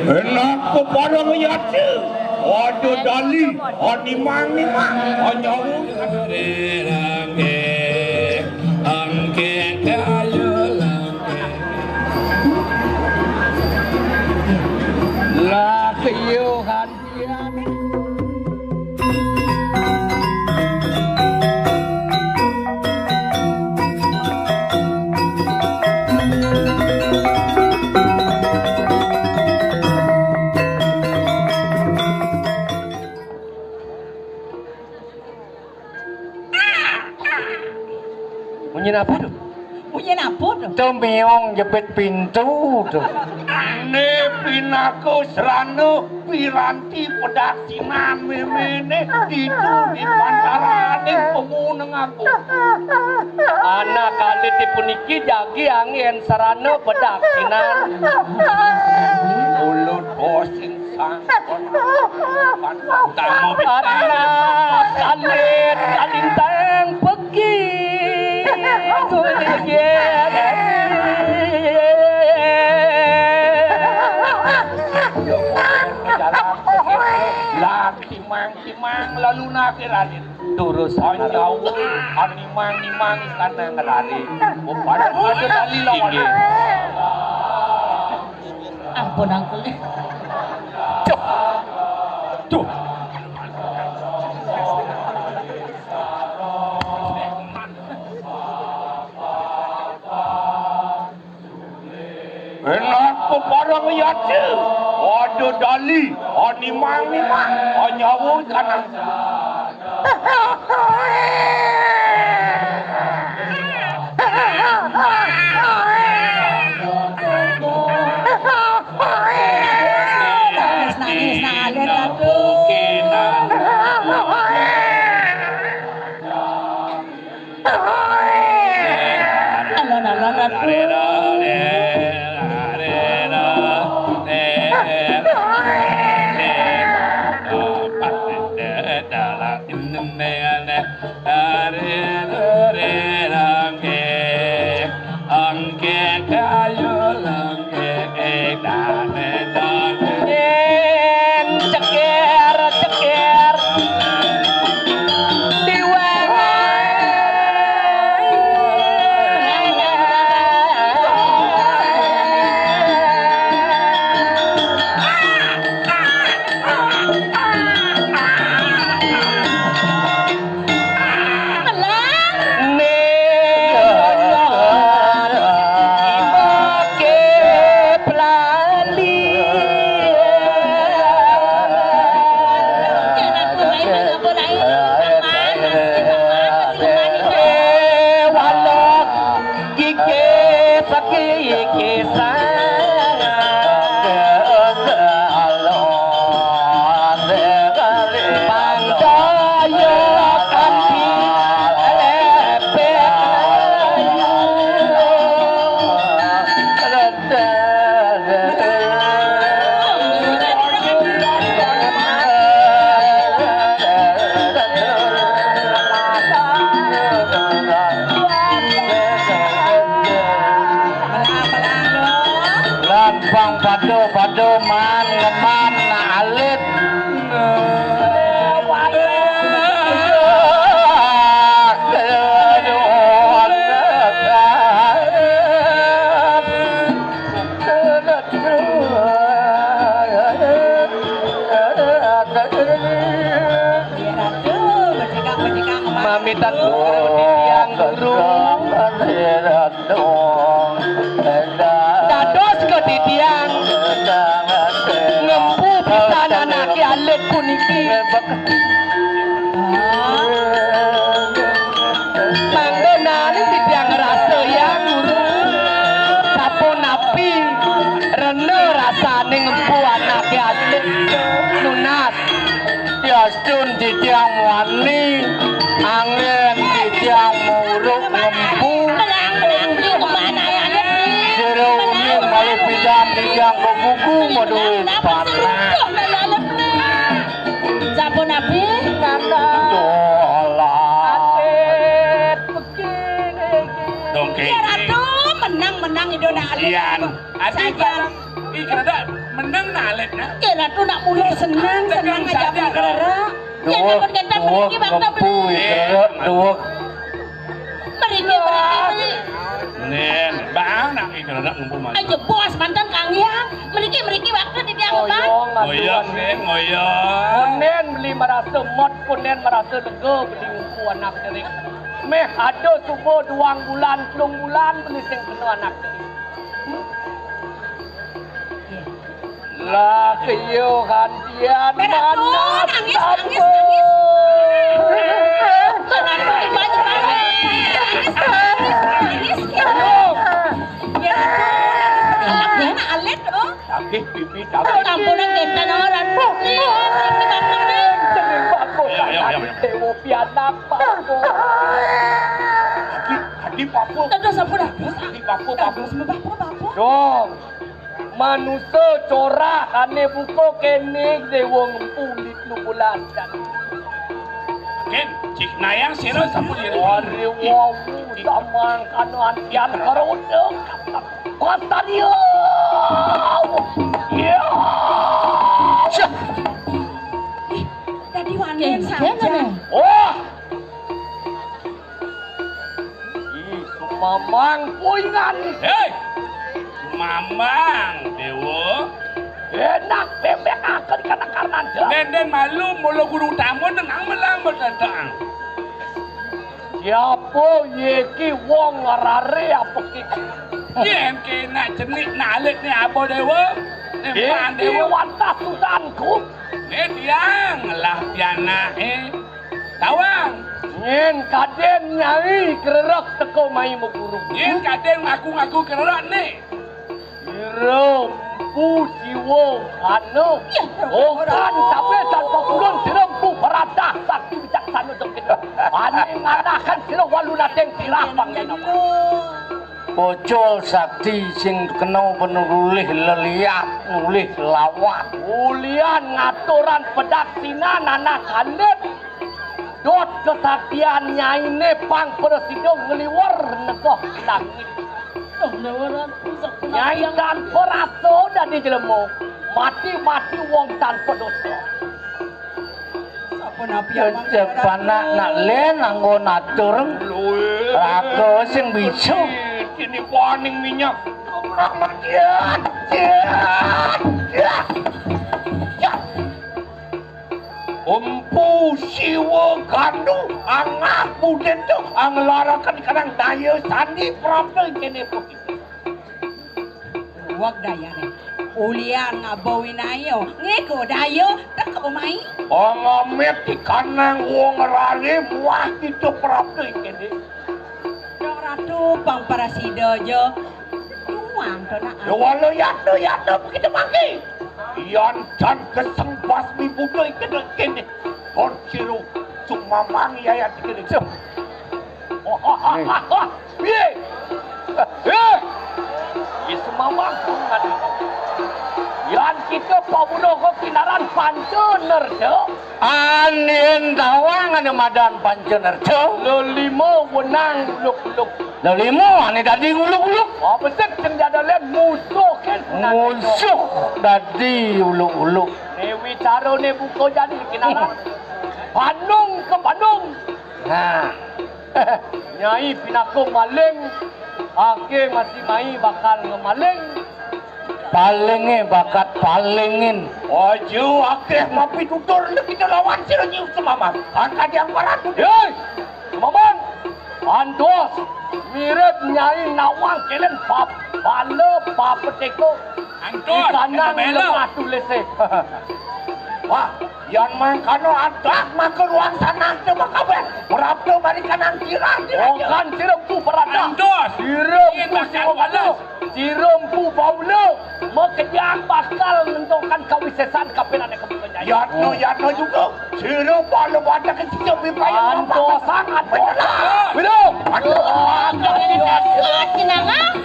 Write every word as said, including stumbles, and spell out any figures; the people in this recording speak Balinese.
Enak peparang yati, ada dali, animang-nimang, anyawu. Lah, iya, kan. Munyi apa tuh? Munyi apa tuh? Tuh miung jepit pintu tuh. Né pinaka srana piranti pedaksinan méméné ditu di pantaraning pemuneng aku. Anak alit puniki jagi anggén sarana pedaksinan. Ulut bosing sangkon. Anak alit kalintang pegi. Timang-timang lalu nakir alit. Durus anyawu, animang-nimang istana ngelari. Pada pada kali lawan. Inggih. Ampun, angkul. Duh. Duh. Enak peparang yati, ada dali, animang-nimang, anyawu kanang. Nangis, nangis, nang alit, aduh. Alon-alon, aduh. Yen ceker-ceker diwenehi. Lan pang pada-pada man ngeman alit. Mamitan guru titiang guru. Dados ka titiang ngempu pisan anaké alit puniki. Mangda naning titiang ngrasayang guru, sapunapi rena rasané ngempu anaké alit nunas. Yastun titiang muani, anggén titiang muruk ngempu. Sira uning malih pidan titiang kagugu madué panah. Sapunapi? Dolah. Dongké. Ya, Ratu, menang, menang, Ida nak alih. Yan. Adi saja. Barang, ih, kada, menang nak Ké Ratu nak mulih senang, senang aja saja. Mengkara. Duweg, duweg, mriki bakta mriki. Duweg. Mriki, mriki, mriki. Nen, bang nak iki rada ngumpul maju. Aja bos mantan Kang Hyang. Mriki, mriki bakta di tiang lebat. Ngoyong, Nen, ngoyong. Punden beli merasa mot, punden merasa lega beli ngumpul anak jerik. Méh ada suba duang bulan, telung bulan beli sing kena anak jerik. Lah, kaya gantian. Berat, manas, nangis, nangis, nangis. Berat, nangis, nangis, nangis, nangis, nangis. Ya, anak dia anak alit, oh. Tagih pipi, tagih. Ampun, nang kita orang. Ini, ini, ini, ini. Jeneng bagus. Ya, ya, ya, ya. Dewa pianak, Pak. Adi, adi, Pak. Dados ampun, dados. Adi, Pak, Pak. Dados, Pak, Pak. Dong. Manusa corah ané buka kéné déwa ngempu di lubulan. Kén, cik nayang sira sampun yen. Wari wau tamang kanu antian karoda. Kotario. Ya. Ih, dadi wanen saja. Wah. Ih, sumamang kuingan. Hei! Sumamang, Dewa. Enak bebek akan kana karnan. Nen, nen malu mula guru tamu nang melang bedatang. Siapa yeki wong rare apa ki? Yen kena jenik nalit ni apa, Dewa? Ni pan, Dewa. Wantah sudanku. Ni tiang lah pianake. Tawang. Nyén kadén nyai kererek teka mai maguru. Nyén kadén ngaku-ngaku kererek né. Ira Empu Siwa Gana. Ya, oh, kan, tapi tanpa pulun sira Empu Baradah sakti bijaksana dong kita. Ané ngalahaken sira walu nating tirah panggenapa. Pocol sakti sing kena penulih leliat, nulih lawan. Ulian ngaturan pedaksinan anak alit. Dot kesaktian nyainé pang prasida ngliwer negeh langit. Nyai tanpa rasa dadi jelema, mati-mati wong tanpa dosa. Sapunapi amang Cecep anak nak lén anggo natur. Raga sing bisa. Ini paning minyak. Kemrang matian. Ya. Empu Siwa Gandu angah budenta anglaraken kanang daya sandi prapta kéné punika. Wag dayane. Ulian ngaba winaya, ngego daya teka mai. Pangamit ikanang wong rare muah kita prapta kéné. Dong Ratu pang prasida ja. Tuang to nak. Ya wala yatna yatna begitu mangke. Yan jan geseng basmi buda iki nek kene. Kon sira sumamang yayat iki nek. Piye? Eh. Wis sumamang pun kan. Yan kita pawuda kok kinaran panca nerja. Anin tawang ane madan panca nerja. Lelima wenang uluk-uluk. Lelima ane dadi uluk-uluk. Ah, besik sing jada len musuh ken. Musuh dadi uluk-uluk. Ne wicara ne buka jani kinaran. Bandung ke Bandung. Nah. Nyai pinaka maling, ake masih mai bakal ngemaling. Palinge bakat palingin. Aja akeh mapi tutur nek kita lawan sira nyium semaman. Angkat yang parat tuh. Hei, semaman. Antos, mirip nyai nawang kelen pap, pala papeteko. Antos, di kandang lemah tulise. Wah, yan mangkana adak maka ruang sanang te makabeh. Merapta mari kanang kirang. Okan sirempu peradah. Antos. Sirempu siwala. Sira Empu Baula makejang bakal nentukan kawisesan kapilane kebuka jaya. Yatno, yatno juga. Sira Baula badak kecil bipaya. Anto sangat bola. Aduh. Aduh. Kinanga.